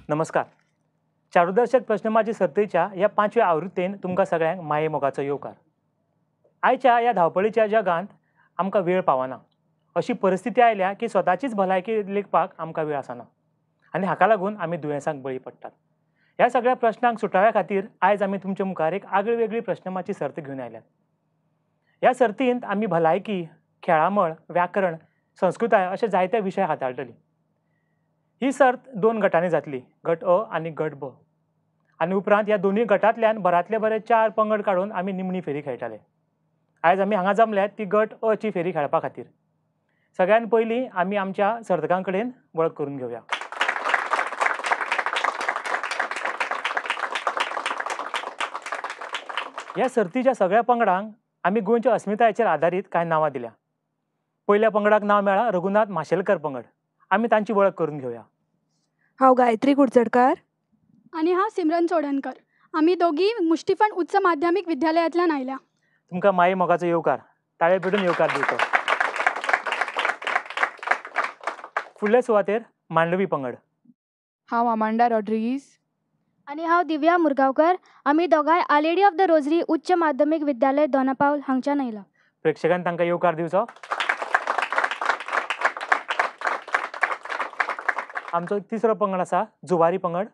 नमस्कार. चारुदर्शक प्रश्नमाची सर्तीच्या ह्या पांचव्या आवृत्तीन तुमकां सगळ्यांक माये मोगाचो येवकार. आयच्या ह्या धांवपळीच्या जगांत आमकां वेळ पावना. अशी परिस्थिती आयल्या की स्वताचीच भलायकी लेखपाक आमकां वेळ आसना आनी हाका लागून आमी दुयेंसांक बळी पडटात. ह्या सगळ्या प्रश्नांक सुटाव्या खातीर आयज आमी तुमच्या मुखार एक आगळी वेगळी प्रश्नमाची सर्त घेवन आयल्यात. ह्या सर्तींत आमी भलायकी, खेळामळ, व्याकरण, संस्कृताय अशे जायते विशय हाताळटली. ही सर्त दोन गटांनी जातली, गट अ आनी गट ब. आनी उपरांत ह्या दोनूय गटांतल्यान बऱ्यांतले बरे चार पंगड काडून आमी निमणी फेरी खेळटाले. आयज आमी हांगा जमल्यात ती गट अ ची फेरी खेळपा खातीर. सगळ्यान पयलीं आमी आमच्या सर्तकां कडेन वळख करून घेवया. ह्या सर्तीच्या सगळ्या पंगडांक आमी गोंयच्या अस्मितायेचेर आदारीत कांय नांवां दिल्या. पयल्या पंगडाक नांव मेळ्ळां रघुनाथ माशेलकर पंगड. आमी तांची वळख करून घेवया. हांव गायत्री कुडचडकार आनी हांव सिमरन चोडणकर. आमी दोगी मुष्टिफंड उच्च माध्यमीक विद्यालयांतल्यान आयल्या. तुमकां माई मोगाचो येवकार. ताळे पेटून येवकार दिवचो. फुडले सुवातेर मांडवी पंगड. हांव अमांडा रॉड्रिगीस आनी हांव दिव्या मुरगांवकर. आमी दोगांय Our Lady of the Rosary उच्च माध्यमीक विद्यालय दोनापावल हांगच्यान आयला. प्रेक्षकांनी तांकां येवकार दिवचो. आमचो तिसरो पंगड आसा जुवारी पंगड.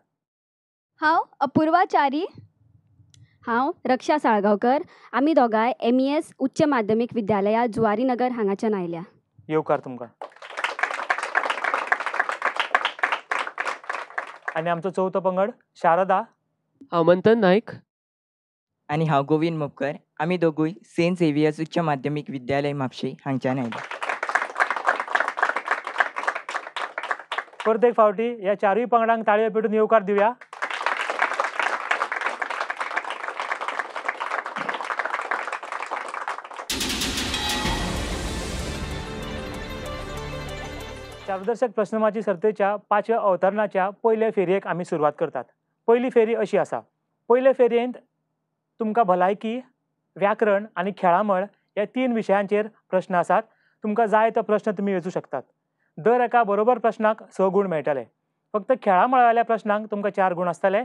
हांव अपूर्वा च्यारी. हांव रक्षा साळगांवकर. आमी दोगांय MES उच्च माध्यमीक विद्यालया जुवारी नगर हांगाच्यान आयल्या. येवकार तुमकां. आनी आमचो चवथो पंगड शारदा. हांव मंथन नायक आनी हांव गोविंद मोपकर. आमी दोगूय सेंट झेवियर्स उच्च माध्यमीक विद्यालय म्हापशें हांगच्यान आयल्या. परत एक फावटी ह्या चारूय पंगडांक ताळयो पेटून येवकार दिवया. चारुदर्शक प्रश्नमाची सर्तीच्या पांचव्या अवतरणाच्या पयले फेरयेक आमी सुरवात करतात. पयली फेरी अशी आसा. पयले फेरयेंत तुमकां भलायकी, व्याकरण आनी खेळामळ ह्या तीन विशयांचेर प्रश्न आसात. तुमकां जाय तो प्रश्न तुमी वेंचू शकतात. दर एका बरोबर प्रश्नाक 6 गूण मेळटले. फक्त खेळामळावेल्या प्रश्नांक तुमकां 4 गूण आसतले.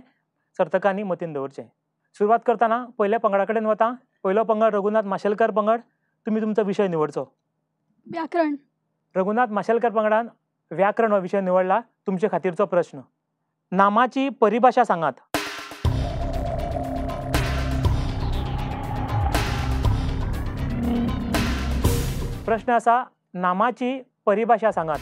सर्तकांनी मतीन दवरचें. सुरवात करतना पयल्या पंगडा कडेन वता. पयलो पंगड रघुनाथ माशेलकर पंगड. तुमी तुमचो विशय निवडचो. व्याकरण. रघुनाथ माशेलकर पंगडान व्याकरण हो विशय निवडला. तुमचे खातीरचो प्रश्न, नामाची परिभाशा सांगात. प्रश्न आसा, नामाची परिभाशा सांगात.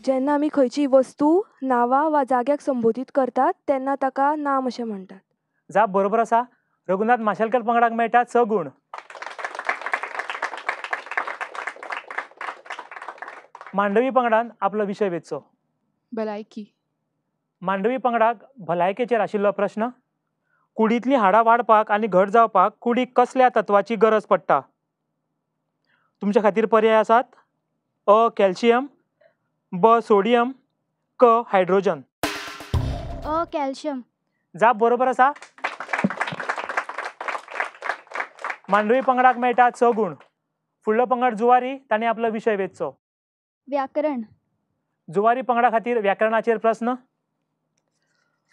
जेन्ना आमी खंयची वस्तू नांवा वा जाग्याक संबोधीत करतात तेन्ना ताका नाम अशें म्हणटात. जाप बरोबर आसा. रघुनाथ माशेलकर पंगडाक मेळटा 6 गूण. मांडवी पंगडान आपलो विशय वेंचचो. भलायकी. मांडवी पंगडाक भलायकेचेर आशिल्लो प्रश्न, कुडींतलीं हाडां वाडपाक आनी घट जावपाक कुडीक कसल्या तत्वाची गरज पडटा? तुमच्या खातीर पर्याय आसात अ कॅल्शियम, ब सोडियम, क हायड्रोजन. अ कॅल्शियम. जाप बरोबर आसा. मांडवी पंगडाक मेळटा 6 गूण. फुडलो पंगड जुवारी, तांणी आपलो विशय वेंचचो. व्याकरण. जुवारी पंगडा खातीर व्याकरणाचेर प्रश्न,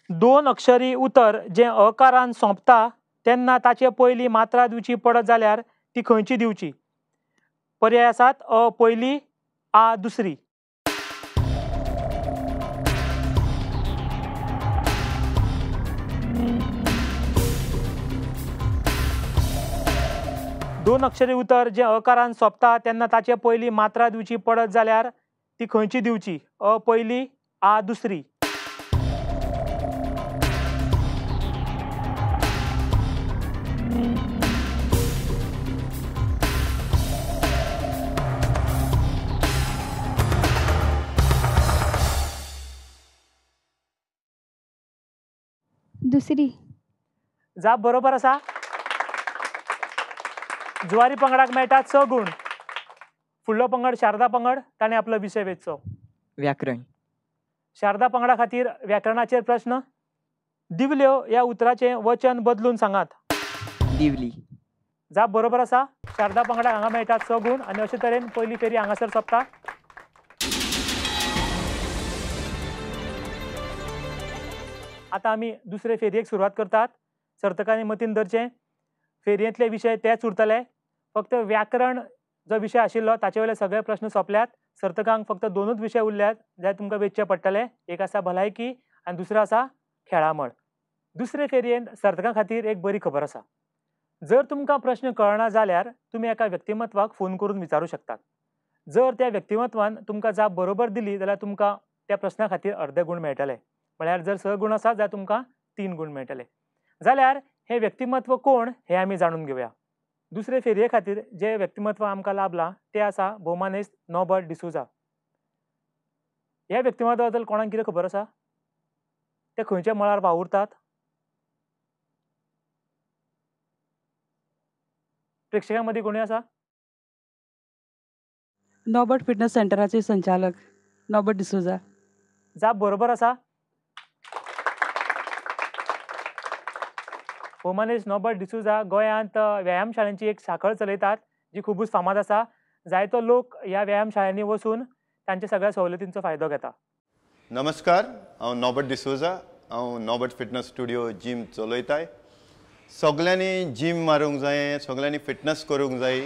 दोन अक्षरी उतर जें अकारान सोंपता तेन्ना ताचे पयली मात्रा दिवची पडत जाल्यार ती खंयची दिवची? पर्याय आसात अ पयली, आ दुसरी. दोन अक्षरी उतर जें अकारान सोंपता तेन्ना ताचे पयली मात्रा दिवची पडत जाल्यार ती खंयची दिवची? अ पयली, आ दुसरी. दुसरी. जाप बरोबर आसा. जुवारी पंगडाक मेळटा 6 गूण. फुडलो पंगड शारदा पंगड, ताणें आपलो विशय वेंचचो. व्याकरण. शारदा पंगडा खातीर व्याकरणाचेर प्रश्न, दिवल्यो ह्या उतराचें वचन बदलून सांगात. दिवली. जाप बरोबर आसा. शारदा पंगडाक हांगा मेळटात 6 गूण आनी अशे तरेन पयली फेरी हांगासर सोंपता. आतां आमी दुसरे फेरयेक सुरवात करतात. सर्तकांनी मतीन धरचें, फेरयेंतले विशय तेच उरतले. फक्त व्याकरण जो विशय आशिल्लो ताचे वयले सगळे प्रश्न सोंपल्यात. सर्तकांक फक्त 2च विशय उरल्यात जे तुमकां वेंचचे पडटले. एक आसा भलायकी आनी दुसरो आसा खेळामळ. दुसरे फेरयेंत सर्तकां खातीर एक बरी खबर आसा. जर तुमकां प्रश्न कळना जाल्यार तुमी एका व्यक्तिमत्वाक फोन करून विचारूं शकतात. जर त्या व्यक्तिमत्वान तुमकां जाप बरोबर दिली जाल्यार तुमकां त्या प्रश्ना खातीर अर्दे गूण मेळटले. म्हळ्यार जर 6 गूण आसा जाल्यार तुमकां 3 गूण मेळटले. जाल्यार हें व्यक्तिमत्व कोण हें आमी जाणून घेवया. दुसरे फेरये खातीर जें व्यक्तिमत्व आमकां लाभलां तें आसा भोवमानेस्त नॉबर्ट डिसोजा. ह्या व्यक्तिमत्वा बद्दल कोणाक कितें खबर आसा? ते खंयच्या मळार वावुरतात? प्रेक्षकां मदीं कोणूय आसा? नॉबर्ट फिटनेस सेंटराचे संचालक नॉबर्ट डिसोजा. जाप बरोबर आसा. भोवमानेस्त नॉबर्ट डिसोजा गोंयांत व्यायामशाळेंची एक साखळ चलयतात जी खुबूच फामाद आसा. जायतो लोक ह्या व्यायामशाळांनी वचून तांच्या सगळ्या सवलतींचो फायदो घेता. नमस्कार, हांव नॉबर्ट डिसोजा. हांव नॉबर्ट फिटनस स्टुडियो जीम चलयताय. सगळ्यांनी जीम मारूंक जाय, सगळ्यांनी फिटनस करूंक जाय,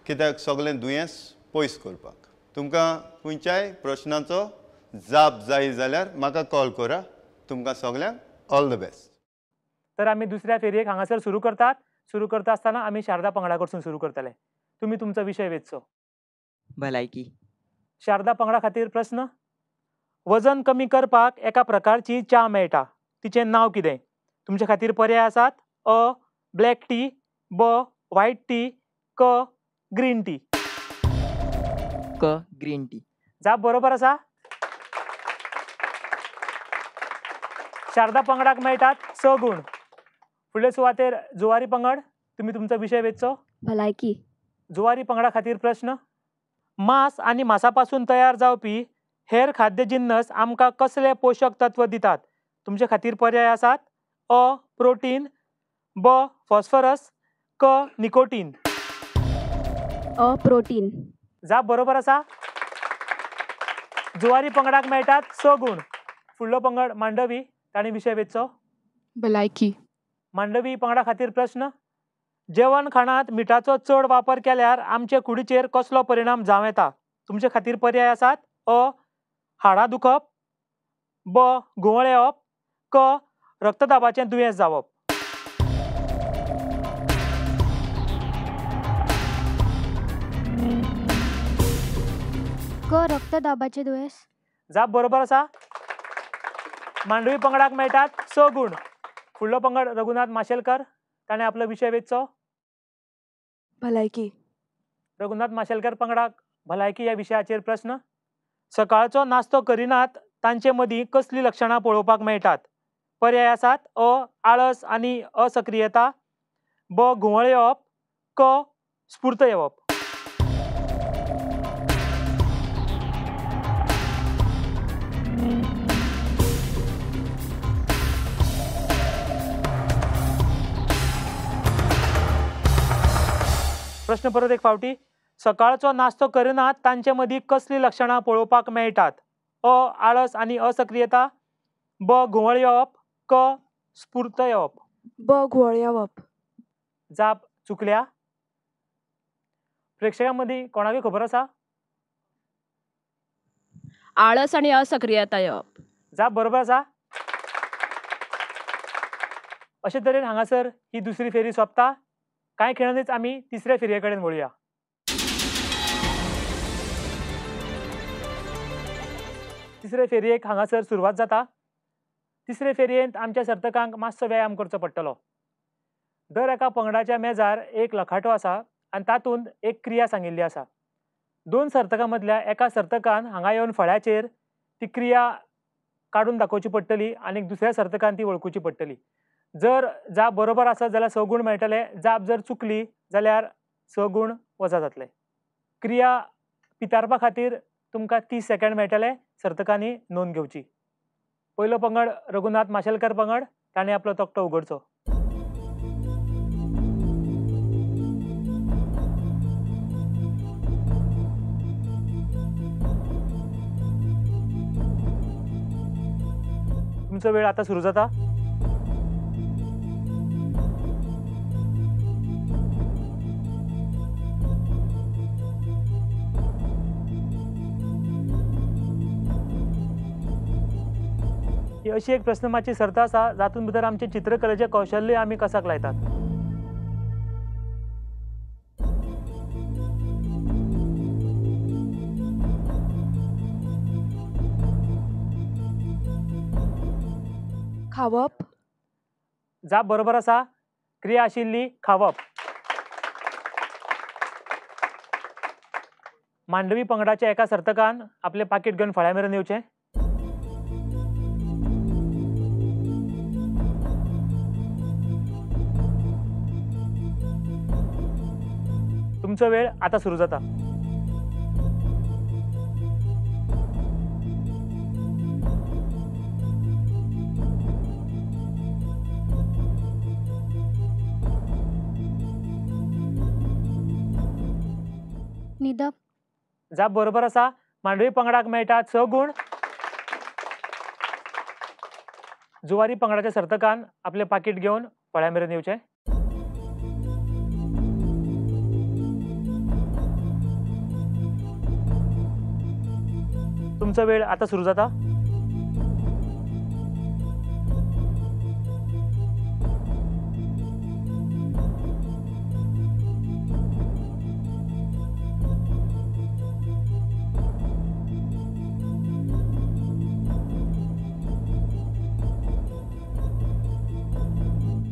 कित्याक सगळें दुयेंस पयस करपाक. तुमकां खंयच्याय प्रश्नाचो जाप जाय जाल्यार म्हाका कॉल करा. तुमकां सगळ्यांक ऑल the best. तर आमी दुसऱ्या फेरयेक हांगासर सुरू करतात. सुरू करता आसतना आमी शारदा पंगडा कडसून सुरू करतले. तुमी तुमचो विशय वेंचचो. भलायकी. शारदा पंगडा खातीर प्रश्न, वजन कमी करपाक एका प्रकारची च्या मेळटा, तिचें नांव कितें? तुमचे खातीर पर्याय आसात अ ब्लॅक टी, ब व्हायट टी, क ग्रीन टी. क ग्रीन टी. जाप बरोबर आसा. शारदा पंगडाक मेळटात 6 गूण. फुडले सुवातेर जुवारी पंगड, तुमी तुमचो विशय वेंचचो. भलायकी. जुवारी पंगडा खातीर प्रश्न, मांस आनी मांसा पासून तयार जावपी हेर खाद्य जिन्नस आमकां कसले पोशक तत्व दितात? तुमचे खातीर पर्याय आसात अ प्रोटीन, ब फॉस्फरस, क निकोटीन. A protein. जाप बरोबर आसा. जुवारी पंगडाक मेळटात 6 गूण. फुडलो पंगड मांडवी, तांणी विशय वेंचचो. भलायकी. मांडवी पंगडा खातीर प्रश्न, जेवण खाणांत मिठाचो चड वापर केल्यार आमचे कुडीचेर कसलो परिणाम जावं येता? तुमचे खातीर पर्याय आसात अ हाडां दुखप, ब घुंवळ येवप, क रक्तदाबाचें दुयेंस जावप. क रक्तदाबाचें दुयेंस. जाप बरोबर आसा. मांडवी पंगडाक मेळटात 6 गूण. फुडलो पंगड रघुनाथ माशेलकर, ताणें आपलो विशय वेंचचो. भलायकी. रघुनाथ माशेलकर पंगडाक भलायकी ह्या विशयाचेर प्रश्न, सकाळचो नाश्तो करिनात तांचे मदीं कसलीं लक्षणां पळोवपाक मेळटात? पर्याय आसात अ आळस आनी असक्रियता, ब घुंवळ येवप, क स्फूर्त येवप. प्रश्न परत एक फावटी, सकाळचो नाश्तो करिनात तांचे मदीं कसलीं लक्षणां पळोवपाक मेळटात? अ आळस आनी असक्रियता, ब घुंवळ येवप, क स्फूर्त येवप. ब घुंवळ येवप. जाप चुकल्या. प्रेक्षकां मदीं कोणाकूय खबर आसा? आळस आनी असक्रियता येवप. जाप बरोबर आसा. अशे तरेन हांगासर ही दुसरी फेरी सोंपता. कांय खिणांनीच आमी तिसऱ्या फेरये कडेन वळुया. तिसरे फेरयेक हांगासर सुरवात जाता. तिसरे फेरयेंत आमच्या सर्तकांक मातसो व्यायाम करचो पडटलो. दर एका पंगडाच्या मेजार एक लखाटो आसा आनी तातूंत एक क्रिया सांगिल्ली आसा. 2 सर्तकां मदल्या एका सर्तकान हांगा येवन फळ्याचेर ती क्रिया काडून दाखोवची पडटली आनी दुसऱ्या सर्तकान ती वळखुची पडटली. जर जाप बरोबर आसत जाल्यार 6 गूण मेळटले. जाप जर चुकली जाल्यार 6 गूण वजा जातले. क्रिया पितारपा खातीर तुमकां 30 सेकंड मेळटले. सर्तकांनी नोंद घेवची. पयलो पंगड रघुनाथ माशेलकर पंगड, ताणें आपलो तकटो उगडचो. तुमचो वेळ आतां सुरू जाता. ही अशी एक प्रस्नमाची सर्त आसा जातूंत भितर आमचे चित्रकलेचें कौशल्य आमी कसाक लायतात. खावप. जाप बरोबर आसा. क्रिया आशिल्ली खावप. मांडवी पंगडाच्या एका सर्तकान आपलें पाकीट घेवन फळ्या मेरेन येवचें. तुमचो वेळ आतां सुरू जाता. न्हिदप. जाप बरोबर आसा. मांडवी पंगडाक मेळटात 6 गूण. जुवारी पंगडाच्या सर्तकान आपलें पाकीट घेवन फळ्या मेरेन येवचें. तुमचो वेळ आतां सुरू जाता.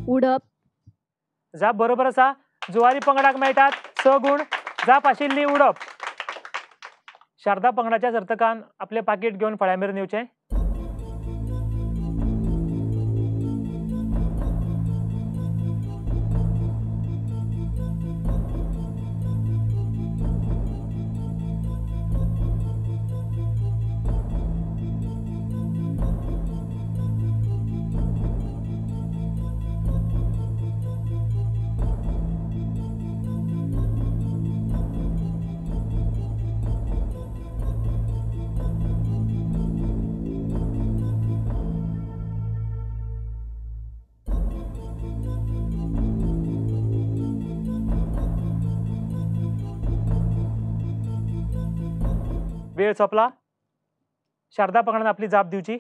उडप. जाप बरोबर आसा. जुवारी पंगडाक मेळटात 6 गूण. जाप आशिल्ली उडप. शारदा पंगडाच्या सर्तकान आपलें पाकीट घेवन फळ्या मेरेन येवचें. वेळ सोंपला. शारदा पंगडान आपली जाप दिवची.